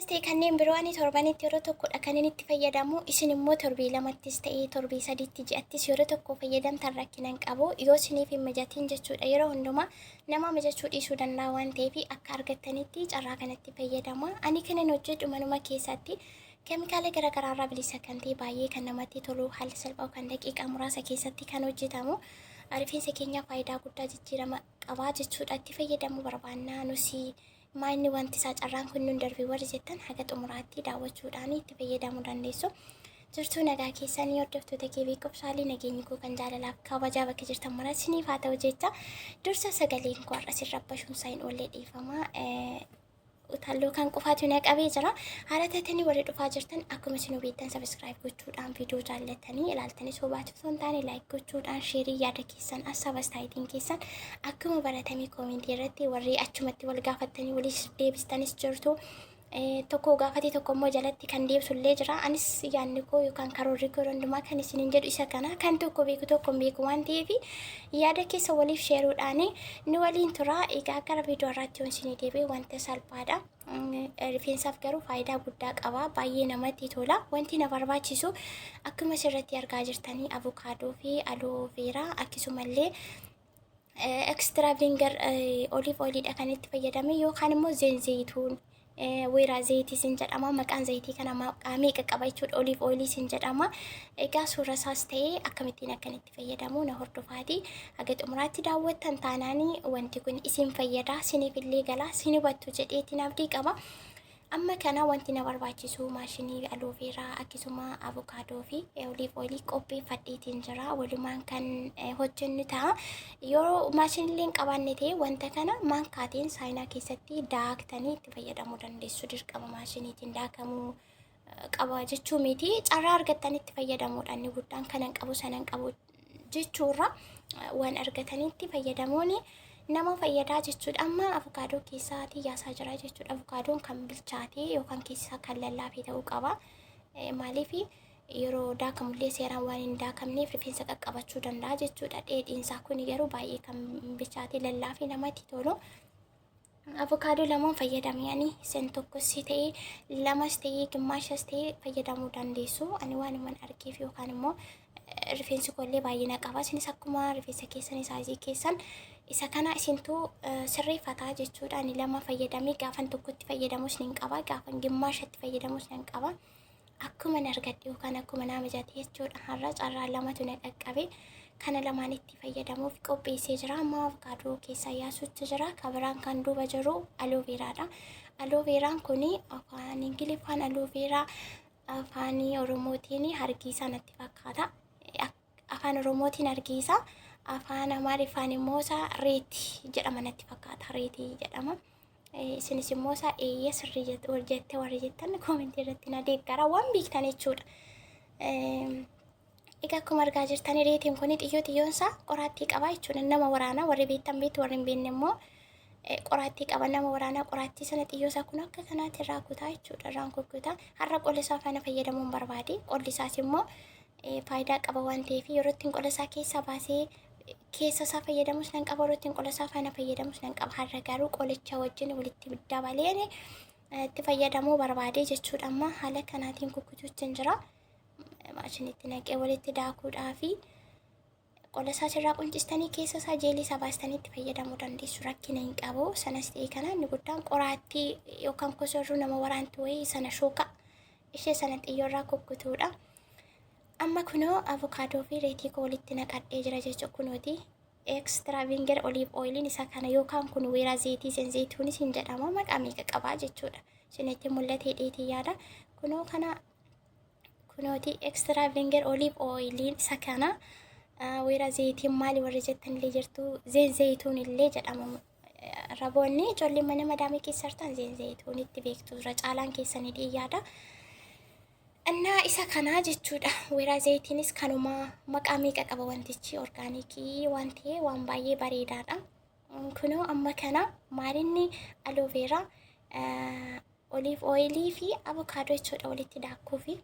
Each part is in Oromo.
Ta'e kanneen biroo ani torbanitti yeroo tokkodha kan inni itti fayyadamu. Isin immoo torbii lamattis ta'ee, torbii sadiitti, ji'attis yeroo tokko fayyadamtan rakkina hin qabu, yoo isiniif hin mijatin jechuudha. Yeroo hundumaa nama mijachuu dhiisuu danda'a waan ta'eef, akka argattanitti carraa kanatti fayyadama. Ani kanan hojjedhu manuma keessatti, keemikaala garaagaraarraa bilisa kan ta'e, baay'ee kan namatti tolu, haala salphaa kan daqiiqaa muraasa keessatti kan hojjetamu, rifeensa keenyaaf faayidaa guddaa jijjiirama qabaa jechuudha. Itti fayyadamuu barbaannaa nusi maayinni wanti isaa carraan kun nun darbe warri jettan, haga xumuraatti daawwachuudhaan itti fayyadamuu dandeessu. Jirtuu, nagaa keessanii, hordoftoota kee beekumsaalee? Nageenyi koo kan jaalalaaf kabajaa bakka jirtan mara isiniif haa ta'u jecha, dursa sagaleen koo har'a sin rabbashuun isaa hin oollee, dhiifama. Utalloo kan qofaatu na qabee jira. Haala taatanii warri dhufaa jirtan, akkuma isin beektan subscribe gochuudhaan, viidiyoo jaallatanii ilaaltanii sobaatu osoo hin taane like gochuudhaan, share, yaada keessan, assaabas taayitiin keessan akkuma baratamee comment irratti warri achumatti wal gaafattanii walis deebistanis jirtu. Tokko gaafate, tokko immoo jalatti kan deebisu illee jira. Anis yaadni koo yookaan karoorri koo hundumaa kan isiniin jedhu isa kana. Kan tokko beeku tokko hin beeku waan ta'eef, yaada keessa waliif sheeruudhaan nu waliin tura. Egaa gara viidiyoo irratti yoo isinii deebi'e, wanta salphaadha. Rifeensaaf garuu faayidaa guddaa qaba. Baay'ee namatti tola. Wanti na barbaachisu akkuma asirratti argaa jirtanii avukaadoo fi aloe vera, akkasumallee extra virgin olive oiliidha kan itti fayyadame, yookaan immoo zeen zayituun weeraa zayitii sin jedhama. Maqaan zayitii kana maqaa meeqa qaba jechuudha. Olive oilii sin jedhama. Egaa suura isaas ta'ee akkamittiin akkan itti fayyadamu na hordofaati. Haga xumuraatti daawwattan taanaanii wanti kun isin fayyada, siniif illee galaa, sin hubattu jedheetiin abdii qaba. Amma kana wanti na barbaachisu maashinii, aloe vera, akkasuma avukaadoo fi olive oilii qopheeffadheetiin jira. Walumaan kan hojjennu ta'a. Yoo maashinillee hin qabaanne ta'e, wanta kana maankaatiin saayinaa keessatti daaktanii itti fayyadamuu dandeessu. Dirqama maashiniitiin daakamuu qaba jechuu miti. Carraa argattan itti fayyadamuudha. Inni guddaan kanan qabu sanan qabu jechuurra waan argatanitti fayyadamuun nama fayyadaa jechuudha. Amma avukaadoo keessaatii yaasaa jira jechuudha. Avukaadoon kan bilchaatee yookaan keessaa kan lallaafee ta'uu qaba. Maaliif? Yeroo daakamullee seeraan waan hin daakamneef rifeensa qaqqabachuu danda'a jechuudha. Dheedhiinsaa kun garuu baay'ee kan bilchaatee lallaafee namatti tolu. Avukaadoo lamaan fayyadame ani. Isin tokkos ta'ee, lamas ta'ee, gimmaashas ta'ee fayyadamuu dandeessu. Ani waanuman argeef yookaan immoo rifeensi koollee baay'ina qaba. Isinis akkuma rifeensa keessan, size keessan isa kana isintu sirreeffataa jechuudha. Ani lama fayyadamee, gaafan tokkotti fayyadamus nin qaba, gaafan gimmaashatti fayyadamus nan qaba. Akkuma argadhe yookaan akkuma naa mijate jechuudha. Har'a carraa lamatu na qaqqabe. Kana lamaan itti fayyadamuuf qopheessee jira. Amma avukaadoo keessaa yaasutti jira. Kabiraan kan duuba jiru aloe veraadha. Aloe veraan kun afaan Ingiliffaan aloe vera, afaan Oromootiin hargiisaa natti fakkaata. Afaan Oromootiin hargiisaa, afaan Amaariffaan immoo isaa reetii jedhama natti fakkaata. Reetii jedhama. Isinis immoo isaa eeyyee sirrii jette warri jettan comment irratti na deeggara, waan beektan jechuudha. Egaa akkuma argaa jirtan reetiin kun xiyyoo xiyyoon isaa qoraattii qaba jechuudha. Nama waraanaa warri beektan beektu, warri hin beekne immoo qoraattii qaba, nama waraanaa. Qoraattii sana xiyyoo isaa kun akka kanaatti irraa kutaa jechuudha. Irraan kukkutaa. Har'a qola isaa faana fayyadamuun barbaade. Qolli isaas immoo faayidaa qaba waan ta'eef, yeroo ittiin qola isaa keessaa baasee keessa isaa fayyadamus nan qaba, yeroo ittiin qola isaa faana fayyadamus nan qaba. Har'a garuu qolicha wajjin walitti dabaleen itti fayyadamuu barbaade jechuudha. Amma haala kanaatiin kukkutuutti jira. Maashinitti naqee walitti daakuudhaa fi qola isaa irraa quncistanii keessa isaa jeelii isaa baastanii itti fayyadamuu dandeessu. Rakkina hin qabu. Sanas ta'e kana inni guddaan qoraattii yookaan kosorruu nama waraantu wayii sana, shooka ishee sana xiyyoo irraa kukkutuudha. Amma kunoo avukaadoo fi reetii koo walitti naqadhee jira jechuudha kunooti. Extra virgin olive oiliin isa kana, yookaan kun weeraa zayitii sen zayituunis hin jedhama, maqaa meeqa qabaa jechuudha. Isinitti mul'atee dheetii yaada. Kunoo kana kunooti, extra virgin olive oiliin isa kana. Weeraa zayitiin maali warri jettan illee jirtu, zeen zayituun illee jedhama. Raboonni ijoolleen mana madaamii keessa jirtan zeen zayituun itti beektu, irra caalaan keessanii yaada. Innaa isa kanaa jechuudha. Weeraa zayitiinis kanuma, maqaa meeqa qaba wantichi, organic waan ta'e, waan baay'ee bareedaadha. Kunoo amma kana maalinni aloe vera, olive oilii fi avokaadoo jechuudha walitti daakuu fi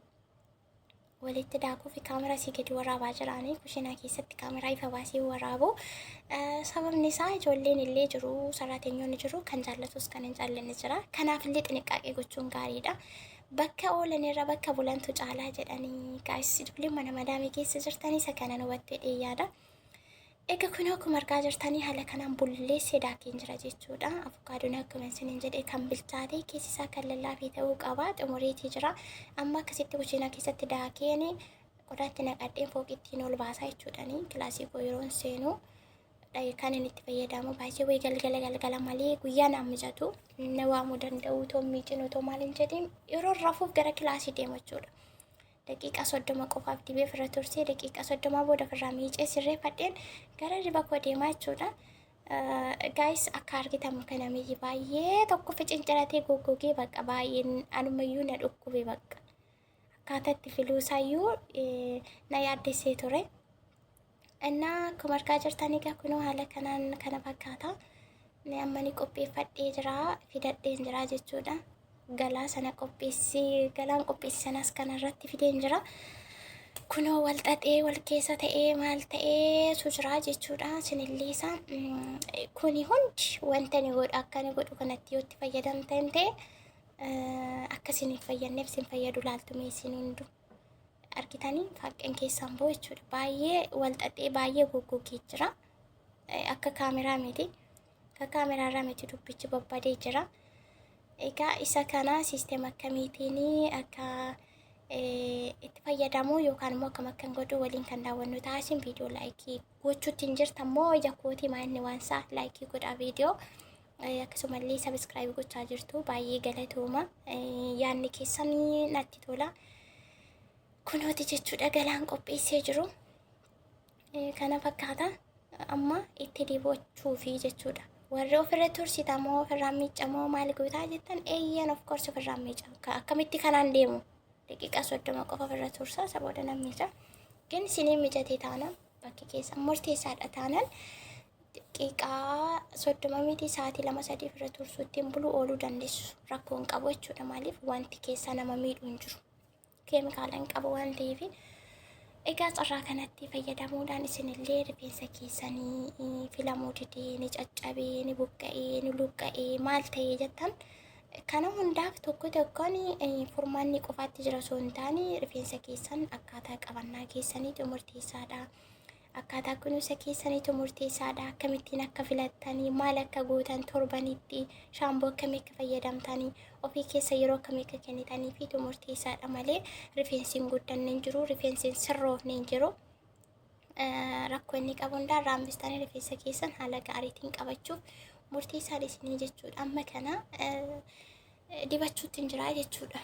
Walitti daakuu fi kaameraa asii gadi waraabaa jiraanii kushinaa keessatti kaameraa ifa baasee waraabu. Sababni isaa ijoolleen illee jiru, saraatenyoonni jiru, kan jaallatus kan hin jaallanne jira. Kanaaf illee xiniqqaaqee gochuun gaariidha. Bakka oolan irra bakka bulantu caalaa jedhanii gaa'is ijoolleen mana madaamii keessa jirtanii isa kana hubattu jedhee yaada. Egaa kun akkuma argaa jirtanii haala kanaan bulleessee daakeen jira jechuudha. Avokaadoon akkuma isiniin jedhe kan bilchaate keessi isaa kan lallaafee ta'uu qaba. Xumureetii jira. Amma akkasitti kushiinaa keessatti daakeen qodaatti naqadheen fooqittiin ol baasaa jechuudhani. Kilaasii koo yeroon seenu kan inni itti fayyadamu baay'ee wayii galgala galgala malee guyyaa naan mijatu. Na waamuu danda'u otoo miicin otoo maal hin jedhin yeroo rafuuf gara kilaasii deemu jechuudha. Daqiiqaa 30 qofaaf dibee ofirra tursee daqiiqaa 30 booda ofirraa miicee sirreeffadheen gara riba koo deemaa jechuudha. Gaayis akka argitan kana miyyi baay'ee tokko ficinciratee goggogee bakka baay'een anumayyuu na dhukkube bakka. Akkaataa itti filuusaayyuu na yaaddessee ture. Innaa akkuma argaa jirtan egaa kunoo haala kanaan kana fakkaata. Ni amma ni qopheeffadhee jira, fidadheen jira jechuudha. Galaa sana qopheessee, galaan qopheesse sanas kanarratti fideen jira. Kunoo wal xaxee wal keessa ta'ee maal ta'ee su jira jechuudha. Isinillee isaa kuni hundi wanta ni godhu akka ni godhu kanatti yoo itti fayyadamtan ta'e akka isin hin fayyadneef isin fayyadu laaltu mee isin hundu. Argitanii faaqqeen keessaan ba'u jechuudha. Baay'ee wal xaxee baay'ee goggogee jira. Akka kaameraa miti. Akka kaameraarraa miti dubbichi babbadee jira. Egaa isa kana siisteema akkamiitiin akka itti fayyadamu yookaan immoo akkam akkan godhu waliin kan daawwannu ta'a. Isin viidiyoo laayikii gochuutti hin jirtan moo ija kootii maa inni waan isaa laayikii godhaa viidiyoo. Akkasumallee sabiskiraayib gochaa jirtu baay'ee galatooma. Yaadni keessan natti tola. Kunooti jechuudha galaan qopheessee jiru. Kana fakkaata amma itti dibachuufi jechuudha. Warri ofirra tursitamoo ofirraa miiccamoo maal gootaa jettan eeyyeen of course ofirraa miicca. Akkamitti kanaan deemu? Daqiiqaa 30 qofa ofirra tursa isa booda nan miicca. Gin isinii mijatee taanaan bakki keessan murteessaadha taanaan daqiiqaa 30 miti sa'aatii 2 3 ofirra tursuu ittiin buluu ooluu dandeessu. Rakkoo hin qabu jechuudha. Maaliif wanti keessaa nama miidhu hin jiru. Keemikaala hin qabu waan ta'eef. Egaa carraa kanatti fayyadamuudhaan isinillee rifeensa keessanii filamuu didee ni caccabee ni buqqa'ee ni luqqa'ee maal ta'ee jettan kana hundaaf tokko tokkoon furmaanni qofaatti jira osoo hin taane rifeensa keessan akkaataa qabannaa keessaniitu murteessaadha. Akkaataa kunuunsa keessaniitu murteessaadha. Akkamittiin akka filattanii, maal akka gootan, torbanitti shaamboo akkamii akka fayyadamtanii, ofii keessa yeroo akkamii akka kennitaniifiitu murteessaadha malee rifeensi hin guddanne hin jiru, rifeensi hin sirroofne hin jiru. Rakkoo inni qabu hundaa irraa hambistanii rifeensa keessan haala gaariitiin qabachuuf murteessaadha isinii jechuudha. Amma kana dibachuutti hin jira jechuudha.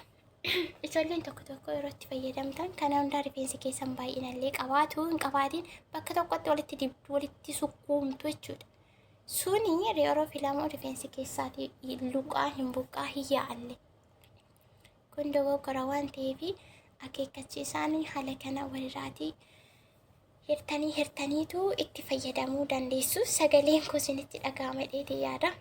Ijoolleen tokko tokko yeroo itti fayyadamtan kana hundaa rifeensi keessan baay'inallee qabaatu hin qabaatiin bakka tokkotti walitti dibdu walitti sukkuumtu jechuudha. Suni yeroo filamu rifeensi keessaatii luqaa hin buqqaa hin yaa'alle. Kun dogoggora waan ta'eef akeekkachiisaan haala kana walirraatii hirtanii hirtaniitu itti fayyadamuu dandeessu. Sagaleen koo isinitti dhaga'ama jedheetii yaada.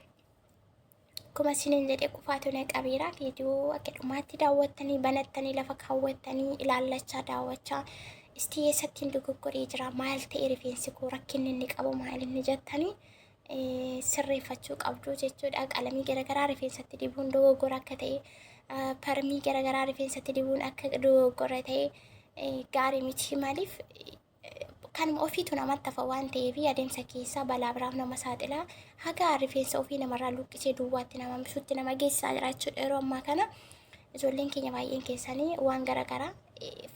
Akkuma isiniin jedhe qufaatu na qabeera. Viidiyoo akka dhumaatti daawwattanii banattanii lafa kaawwattanii ilaallachaa daawwachaa istii eessattiin dogoggoree jira maal ta'e rifeensi koo rakkinni inni qabu maal inni jettanii sirreeffachuu qabdu jechuudha. Qalamii garaagaraa rifeensatti dibuun dogoggora akka ta'e parmii garaagaraa rifeensatti dibuun akka dogoggora ta'e gaarii miti maaliif kanuma ofiitu namatti hafa waan ta'eef adeemsa keessa balaa biraaf nama saaxila. Haga rifeensa ofii namarraa luqqisee duwwaatti nama hambisuutti nama geessisaa jira jechuudha. Yeroo ammaa kana ijoolleen keenya baay'een keessanii waan garaagaraa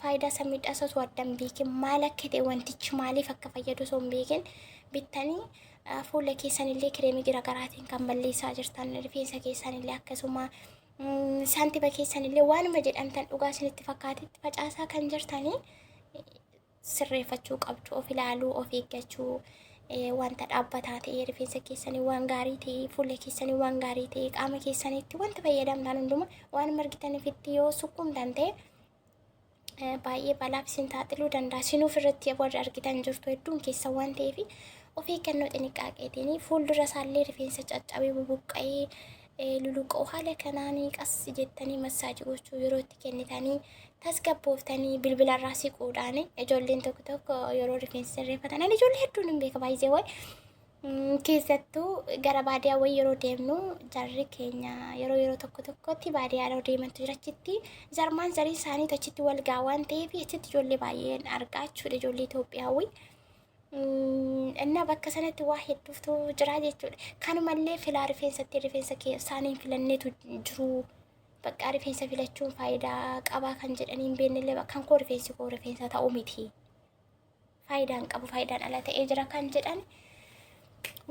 faayidaa isa miidhaa isa osoo adda hin beekin maal akka ta'e wantichi maaliif akka fayyadu osoo hin beekin bittanii fuula keessanillee kireemii garaagaraatiin kan balleessaa jirtan rifeensa keessanillee akkasuma saantima keessanillee waanuma jedhamtan dhugaa isinitti fakkaatetti facaasaa kan jirtanii sirreeffachuu qabdu. Of ilaaluu, of eeggachuu, wanta dhaabbataa ta'e rifeensa keessanii waan gaarii ta'e, fuula keessanii waan gaarii ta'e, qaama keessaniitti wanta fayyadamtan hunduma waan margitaniifitti yoo sukkuumtan ta'e baay'ee balaaf isin saaxiluu danda'a. Isin ofirratti warri argitan jirtu hedduun keessa waan ta'eef of eeggannoo xiniqqaaqeetiin fuuldura isaallee rifeensa caccabee bubuqqa'ee Luluqoo haala kanaan qas jettanii massage gochuu yeroo itti kennitanii tasgabbooftanii bilbilarraa siquudhaan ijoolleen tokko tokko yeroo rifeensa sirreeffatan ani ijoollee hedduun hin beeka baay'ee wayi. Keessattuu gara baadiyaa wayii yeroo deemnu jarri keenya yeroo yeroo tokko tokkotti baadiyaa yeroo deemantu jira achitti jarmaan zarii isaanii achitti wal ga'a waan ta'eef achitti ijoollee baay'een argaa jechuudha ijoollee Itoophiyaawii. Innaa bakka sanatti waa hedduutu jira jechuudha. Kanumallee filaa rifeensatti rifeensa isaanii hin filanneetu jiru. Bakka rifeensa filachuun faayidaa qabaa kan jedhanii hin beeknellee kan koo rifeensi koo rifeensa ta'uu miti. Faayidaan qabu faayidaan ala ta'ee jira kan jedhan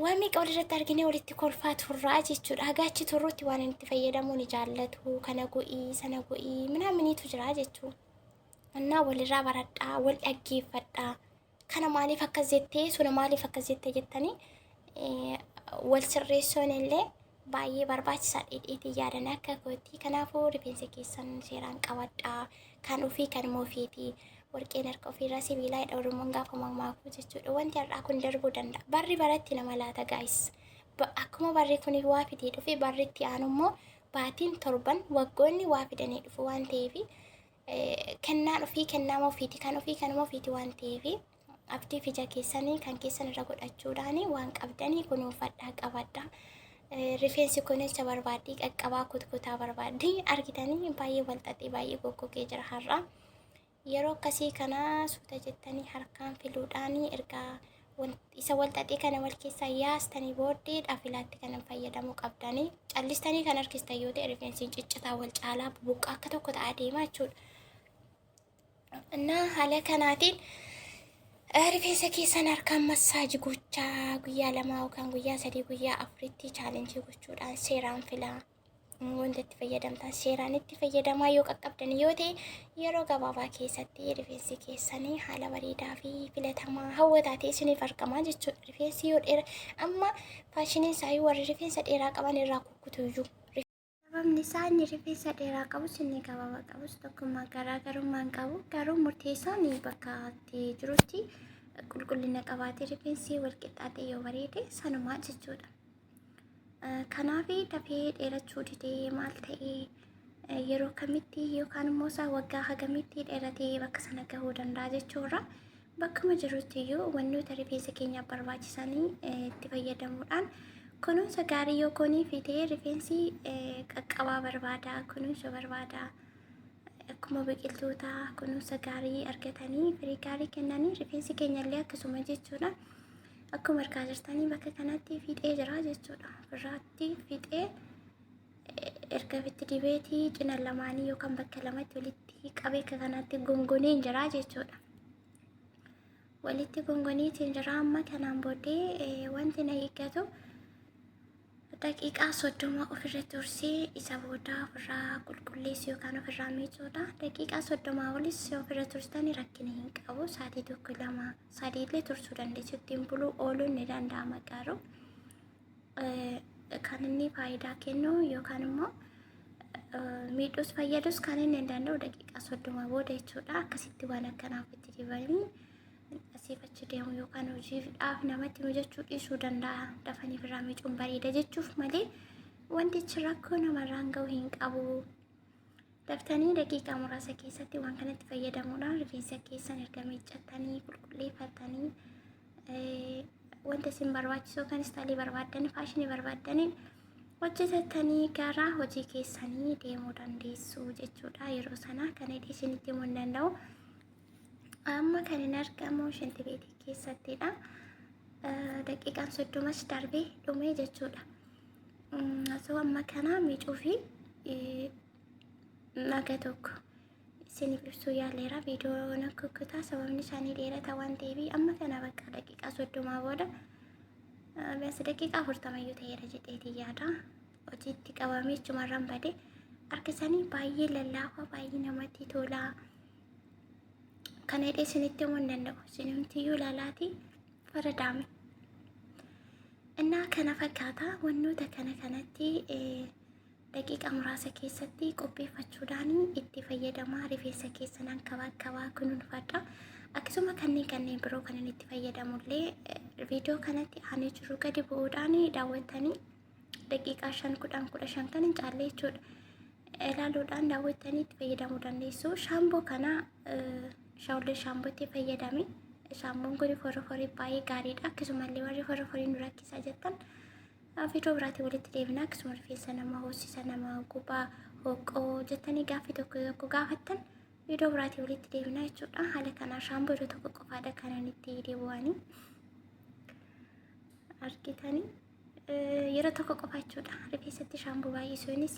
waan meeqa walirratti arginee walitti kolfaa turraa jechuudha. Haga achi turrutti waan inni itti fayyadamuu ni jaallatu. Kana go'ii sana go'ii minaaminiitu jira jechuudha. Innaa walirraa baradhaa, wal dhaggeeffadhaa. Kana maaliif akkas jettee, suna maaliif akkas jettee jettanii wal sirreessuun illee baay'ee barbaachisaadha jedheetii yaadan akka kootti. Kanaafuu rifeensa keessan seeraan qabadhaa. Kan ofii kanuma ofiiti. Warqeen harka ofiirraa sibiilaa jedha Oromoon gaafa mammaakuu jechuudha. Wanti har'aa kun darbuu danda'a. Barri baratti nama laata gaayis. Akkuma barri kun waa fidee dhufe barri itti aanu immoo baatiin torban waggoonni waa fidanii dhufu waan ta'eef kennaan ofii kennaama ofiiti kan ofii kanuma ofiiti waan ta'eef abdii fi ija keessanii kan keessan irra godhachuudhaan waan qabdanii kunuunfadhaa qabadhaa. Rifeensi kunuunsa barbaaddii qaqqabaa kutkutaa barbaaddii argitanii baay'ee walxaxee baay'ee goggogee jira har'a. Yeroo akkasii kana suuta jettanii harkaan filuudhaan erga isa walxaxee kana wal keessaa yaastanii booddee dhaafilaatti kanan fayyadamuu qabdanii callistanii kan harkistan yoo ta'e rifeensiin ciccitaa wal caalaa bubuqqaa akka tokko ta'aa deema jechuudha. Innaa haala kanaatiin rifeensa keessan harkaan massage gochaa guyyaa 2 yookaan guyyaa 3 guyyaa 4tti challenge gochuudhaan seeraan filaa. Wanta itti fayyadamtan seeraan itti fayyadamaa yoo qaqqabdan yoo ta'e yeroo gabaabaa keessatti rifeensi keessanii haala bareedaa fi filatamaa hawwataa ta'e isiniif argamaa jechuudha. Rifeensi yoo dheera amma fashioniin isaa warri rifeensa dheeraa qaban irraa kukkutuyyuu. Sababni isaa inni rifeensa dheeraa qabus inni gabaabaa qabus tokkummaa garaagarummaa hin qabu. Garuu murteessaan bakka itti jirutti qulqullina qabaatee rifeensi wal qixxaatee yoo bareede sanumaa jechuudha. Kanaaf dafee dheerachuu didee maal ta'ee yeroo kamitti yookaan immoo isaa waggaa hagamitti dheeratee bakka sana gahuu danda'a jechuurra bakkuma jirutti iyyuu wantoota rifeensa keenyaaf barbaachisanii itti fayyadamuudhaan kunuunsa gaarii yoo goonee fi ta'e rifeensi qaqqabaa barbaada, kunuunsa barbaada. Akkuma biqiltoota kunuunsa gaarii argatanii firii gaarii kennanii rifeensi keenya illee akkasuma jechuudha. Akkuma argaa jirtanii bakka kanatti fiixee jira jechuudha. Ofirraatti fiixee erga itti dibeetii cina lamaanii yookaan bakka lamatti walitti qabee akka kanatti gongonee jira jechuudha. Walitti gongoneetiin jira amma kanaan booddee wanti na eeggatu daqiiqaa 30 ofirra tursee isa booda ofirraa qulqulleessu yookaan ofirraa miicuudha. Daqiiqaa 30 olis ofirra tursitanii rakkina hin qabu. Sa'aatii 1 2 3 illee tursuu dandeessu. Ittiin buluu ooluun ni danda'ama garuu kan inni faayidaa kennu yookaan immoo miidhuus fayyadus kan inni hin danda'u daqiiqaa 30 booda jechuudha. Akkasitti waan akkanaaf itti dibanii asiif achi deemu yookaan hojiidhaaf namatti mijachuu dhiisuu danda'a. Dafanii ofirraa miicuun bareeda jechuuf malee wantichi rakkoo namarraan gahu hin qabu. Daftanii daqiiqaa muraasa keessatti waan kanatti fayyadamuudhaan rifeensa keessan erga miiccattanii qulqulleeffattanii wanta isin barbaachisu yookaan style barbaaddan fashion barbaaddaniin hojjetattanii gara hojii keessanii deemuu dandeessu jechuudha. Yeroo sana kan hidhee isinitti himuu hin danda'u. Amma kan hin argamu shintibeetii keessattidha. Daqiiqaan 30s darbee dhumee jechuudha. So amma kana miicuu fi naga tokko isiniif ibsuu yaaleera. Viidiyoon kukkutaa sababni isaanii dheerata waan ta'eef amma kana bakka daqiiqaa 30 booda biyaansi daqiiqaa 40 iyyuu ta'eera jedheetii yaada. Hojiitti qabamee achumarraan bade harka isaanii baay'ee lallaafaa baay'ee namatti tola. Kana hidhee isinitti himuu hin danda'u. Isinumtiyyuu ilaalaatii faradaame. Innaa kana fakkaata wantoota kana kanatti daqiiqaa muraasa keessatti qopheeffachuudhaan itti fayyadamaa rifeensa keessan hankabaakabaa kunuunfadha. Akkasuma kanneen kanneen biroo kan inni itti fayyadamullee viidiyoo kanatti aanee jiru gadi bu'uudhaan daawwattanii Daqiiqaa 5 10 15 kan hin caalle jechuudha. Ilaaluudhaan daawwattanii itti fayyadamuu dandeessu. Shaamboo kana shaawullee shaambootti fayyadame. Shaamboon kun forforii baay'ee gaariidha. Akkasumallee warri forforii nu rakkisaa jettan viidiyoo biraatiin walitti deebina. Akkasuma rifeensa nama hoosisa, nama gubaa, hooqoo jettanii gaaffii tokko tokko gaafattan viidiyoo biraatiin walitti deebina jechuudha. Haala kanaan shaamboo yeroo tokko qofaadha kanan itti deebi'anii argitanii yeroo tokko qofa jechuudha. Rifeensatti shaamboo baay'isuunis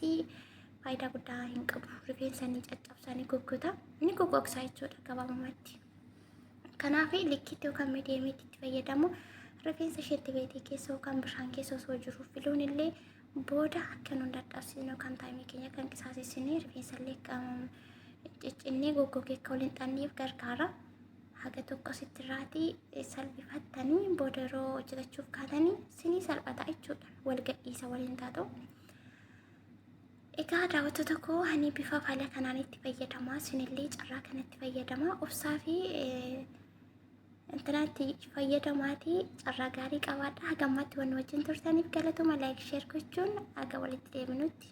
faayidaa guddaa hin qabu. Rifeensa ni caccabsa, ni goggoga, ni goggogsa jechuudha gabaabumatti. Kanaaf likkiitti yookaan miidiyeemiitti itti fayyadamu rifeensa isheetti beetii keessa yookaan bishaan keessa osoo jiru filuun illee booda akka nun dadhabsiisne yookaan taayimii keenya kan qisaasessine rifeensa illee ciccinnee goggogee akka waliin xanneef gargaara. Haga tokko asitti irraatii salphifattanii booda yeroo hojjetachuuf kaatanii sinii salphata jechuudha. Wal gadhiisa waliin taatu. Egaa daawwattoota koo ani bifa haala kanaan itti fayyadama. Isinillee carraa kanatti fayyadama. Obsaa fi intanaatti fayyadamaatii carraa gaarii qabaadha. Haga ammaatti waan wajjin turtaniif galatuma like share gochuun haga walitti deebinutti.